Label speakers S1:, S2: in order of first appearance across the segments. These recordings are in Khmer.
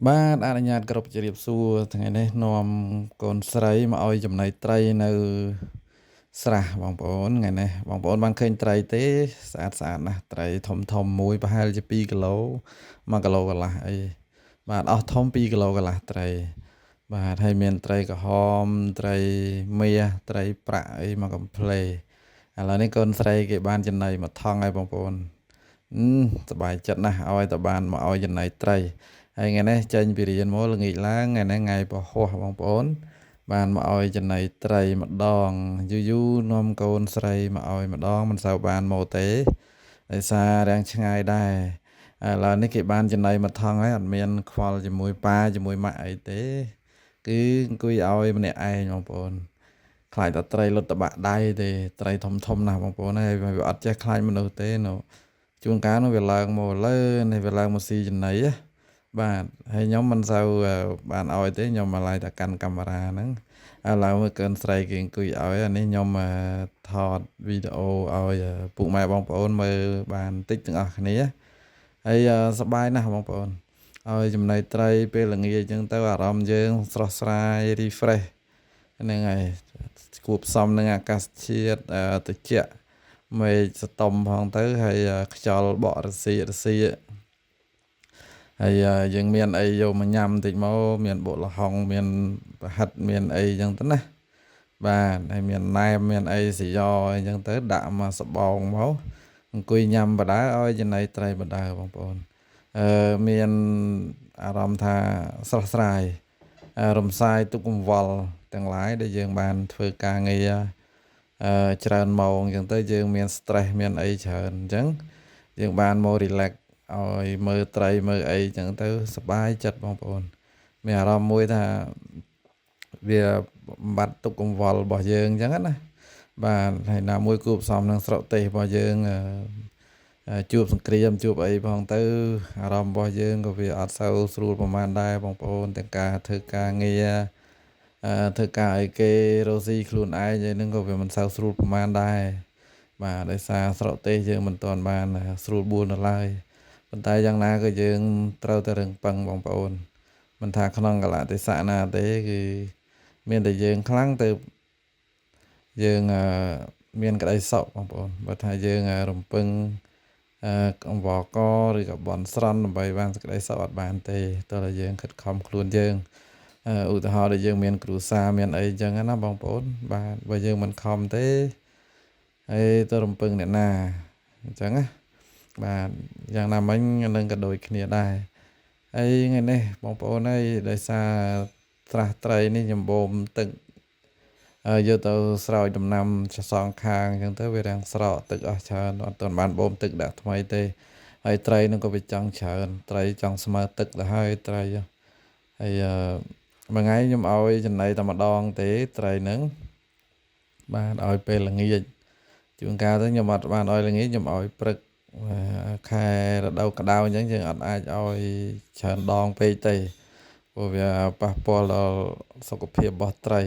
S1: បាទអនុញ្ញាតគ្រប់ជម្រាបសួរថ្ងៃនេះនាំកូនស្រីមកឲ្យចំណីត្រីនៅស្រះបងប្អូនថ្ងៃនេះបងប្អូនបានឃើញត្រីទេស្អាតស្អាតណាស់ត្រីធំធំមួយប្រហែលជា2គីឡូ1គីឡូកន្លះអីបាទអស់ធំ2គីឡូកន្លះត្រីបាទហើយមានត្រីក្រហមត្រីមាសត្រីប្រាក់អីមកកំភ្លេឥឡូវនេះកូនស្រីគេបានចំណីមួយថង់ហើយបងប្អូនសប្បាយចិត្តណាស់ឲ្យតបានមកឲ្យចំណីត្រីហើយថ្ងៃនេះចេញពីរៀនមកល្ងាចឡើងថ្ងៃនេះថ្ងៃពហុបងប្អូនបានមកឲ្យចំណីត្រីម្ដងយូរយូរនាំកូនស្រីមកឲ្យម្ដងមិនសូវបានមកទេដោយសាររាំងឆ្ងាយដែរឥឡូវនេះគេបានចំណីមួយថង់ហើយអត់មានខ្វល់ជាមួយប៉ាជាមួយម៉ាក់អីទេគឺអង្គុយឲ្យម្នាក់ឯងបងប្អូនខ្លាចតែត្រីលុតតបាក់ដៃទេត្រីធំធំណាស់បងប្អូនហើយវាអត់ចេះខ្លាចមនុស្សទេនោះជួនកាលនោះវាឡើងមកលើនេះវាឡើងមកស៊ីចំណីណាបាទហើយខ្ញុំមិនសូវបានឲ្យទេខ្ញុំមកឡាយតែកាន់កាមេរ៉ាហ្នឹងឥឡូវមើលកើនស្រីគេអង្គុយឲ្យអានេះខ្ញុំថតវីដេអូឲ្យពុកម៉ែបងប្អូនមើលបានតិចទាំងអស់គ្នាហើយសប្បាយណាស់បងប្អូនឲ្យចំណីត្រីពេលល្ងាចអញ្ចឹងទៅអារម្មណ៍យើងស្រស់ស្រាយ refresh ហ្នឹងហើយគួបផ្សំនឹងអាកាសធាតុត្រជាក់មេឃសតុំផងទៅហើយខ្យល់បក់រសៀករសៀកហើយយើងមានអីយកមកញ៉ាំបន្តិចមកមានបុកល្ហុងមានប្រហិតមានអីចឹងទៅណាបាទហើយមានណែមមានអីសយ៉អីចឹងទៅដាក់មកសបងមកអង្គុយញ៉ាំបដើឲ្យចំណីត្រីបដើបងប្អូនមានអារម្មណ៍ថាស្រស់ស្រាយរំសាយទុក្ខកង្វល់ទាំងឡាយដែលយើងបានធ្វើការងារច្រើនម៉ោងអញ្ចឹងទៅយើងមាន stress មានអីច្រើនអញ្ចឹងយើងបានមក relax ឲ្យមើលត្រីមើលអីអញ្ចឹងទៅសប្បាយចិត្តបងប្អូនមានអារម្មណ៍មួយថាវាបំបត្តិទុក្ខកង្វល់របស់យើងអញ្ចឹងណាបាទហើយណាមួយគួបផ្សំនឹងស្រុកទេសរបស់យើងជួបសង្គ្រាមជួបអីផងទៅអារម្មណ៍របស់យើងក៏វាអត់សូវស្រួលប្រហែលដែរបងប្អូនទាំងការធ្វើការងារធ្វើការឲ្យគេរកស៊ីខ្លួនឯងអីហ្នឹងក៏វាមិនសូវស្រួលប្រហែលដែរបាទដោយសារស្រុកទេសយើងមិនទាន់បានស្រួលបួលនៅឡើយប៉ុន្តែយ៉ាងណាក៏យើងត្រូវតែរឹងប៉ឹងបងប្អូនមិនថាក្នុងកលៈទេសៈណាទេគឺមានតែយើងខ្លាំងទៅយើងមានក្តីសុខបងប្អូនបើថាយើងរំពឹងអង្វរកឬក៏បន់ស្រន់ដើម្បីបានសេចក្តីសុខអត់បានទេតើតែយើងខិតខំខ្លួនយើងឧទាហរណ៍ដែលយើងមានគ្រួសារមានអីចឹងណាបងប្អូនបាទបើយើងមិនខំទេហើយទៅរំពឹងអ្នកណាអញ្ចឹងណាបាទយ៉ាងណាមិញនឹងក៏ដូចគ្នាដែរហើយថ្ងៃនេះបងប្អូនហើយដោយសារត្រាស់ត្រីនេះខ្ញុំបូមទឹកយកទៅស្រោចដំណាំសងខាងអញ្ចឹងទៅវារាំងស្រកទឹកអស់ច្រើនអត់ទាន់បានបូមទឹកដាក់ថ្មីទេហើយត្រីនឹងក៏វាចង់ច្រើនត្រីចង់ស្មើទឹកទៅហើយត្រីហើយមួយថ្ងៃខ្ញុំឲ្យចំណីតែម្ដងទេត្រីនឹងបាទឲ្យពេលល្ងាចជួនកាលទៅខ្ញុំអត់បានឲ្យល្ងាចខ្ញុំឲ្យព្រឹកខែរដូវក្តៅអញ្ចឹងយើងអត់អាចឲ្យច្រើនដងពេកទេព្រោះវាប៉ះពាល់ដល់សុខភាពរបស់ត្រី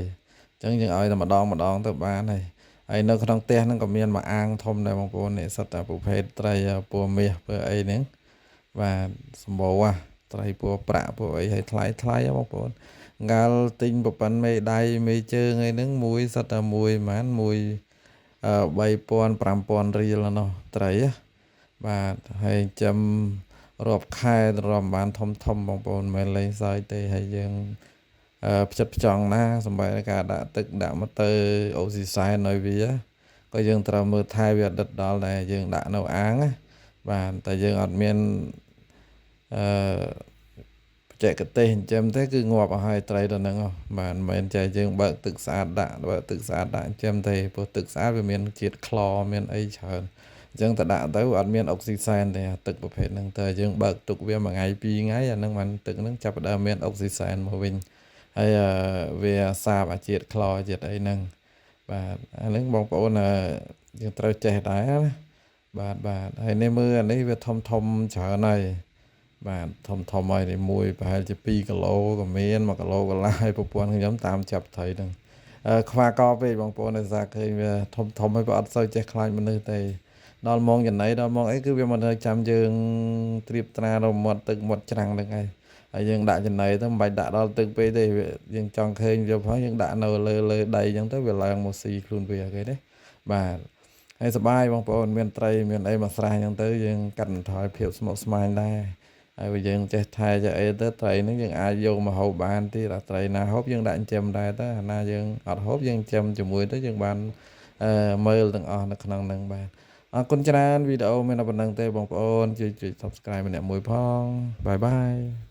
S1: អញ្ចឹងយើងឲ្យតែម្ដងម្ដងទៅបានហើយហើយនៅក្នុងផ្ទះហ្នឹងក៏មានមួយអាងធំដែរបងប្អូននេះសុទ្ធតែប្រភេទត្រីពណ៌មាសពណ៌អីហ្នឹងបាទសម្បូរត្រីពណ៌ប្រាក់ពណ៌អីហើយថ្លៃថ្លៃបងប្អូនកាលទិញប្រប៉ិនមេដៃមេជើងអីហ្នឹងមួយសុទ្ធតែមួយប្រហែលមួយ3000 5000រៀលនោះត្រីបាទហើយចាំរាប់ខែរំបានធំធំបងប្អូនមិនមែនលេងសើចទេហើយយើងផ្ចិតផ្ចង់ណាសំបីការដាក់ទឹកដាក់មកទៅអូស៊ីសែនឲ្យវាក៏យើងត្រូវមើលថែវាដិតដល់ដែរយើងដាក់នៅអាងណាបាទតែយើងអត់មានអឺបច្ចេកទេសចិញ្ចឹមទេគឺងាប់អស់ហើយត្រីដល់ហ្នឹងបាទមិនមែនចេះយើងបើកទឹកស្អាតដាក់បើកទឹកស្អាតដាក់ចិញ្ចឹមទេព្រោះទឹកស្អាតវាមានជាតិក្លមានអីច្រើនអញ្ចឹងតែដាក់ទៅអត់មានអុកស៊ីសែនទេទឹកប្រភេទហ្នឹងតែយើងបើកទុកវាមួយថ្ងៃពីរថ្ងៃអាហ្នឹងបានទឹកហ្នឹងចាប់ផ្ដើមមានអុកស៊ីសែនមកវិញហើយវាសាបអាជាតិក្លជាតិអីហ្នឹងបាទអាហ្នឹងបងប្អូនយើងត្រូវចេះដែរណាបាទបាទហើយនេះមើលអានេះវាធំធំច្រើនហើយបាទធំធំហើយនេះមួយប្រហែលជា2គីឡូក៏មាន1គីឡូកន្លះហើយប្រពន្ធខ្ញុំតាមចាប់ត្រីហ្នឹងខ្វះកពេកបងប្អូនដោយសារឃើញវាធំធំហើយវាអត់សូវចេះខ្លាចមនុស្សទេដល់ម៉ោងចំណីដល់ម៉ោងអីគឺវាមិននៅចាំយើងត្រៀបត្រាដល់មាត់ទឹកមាត់ច្រាំងហ្នឹងហើយ ហើយយើងដាក់ចំណីទៅមិនបាច់ដាក់ដល់ទឹកពេកទេយើងចង់ឃើញវាផងយើងដាក់នៅលើលើដីអញ្ចឹងទៅវាឡើងមកស៊ីខ្លួនវាគេទេបាទហើយសប្បាយបងប្អូនមានត្រីមានអីមកស្រះអញ្ចឹងទៅយើងកាត់បន្ថយភាពស្មុគស្មាញដែរហើយបើយើងចេះថែចេះអីទៅត្រីហ្នឹងយើងអាចយកមកហូបបានទៀតអាត្រីណាហូបយើងដាក់ចិញ្ចឹមដែរទៅអាណាយើងអត់ហូបយើងចិញ្ចឹមជាមួយទៅយើងបានអឺមើលទាំងអស់នៅក្នុងហ្នឹងបាទអរគុណច្រើនវីដេអូមានតែប៉ុណ្ណឹងទេបងប្អូនជួយជួយ Subscribe ម្នាក់មួយផង bye bye.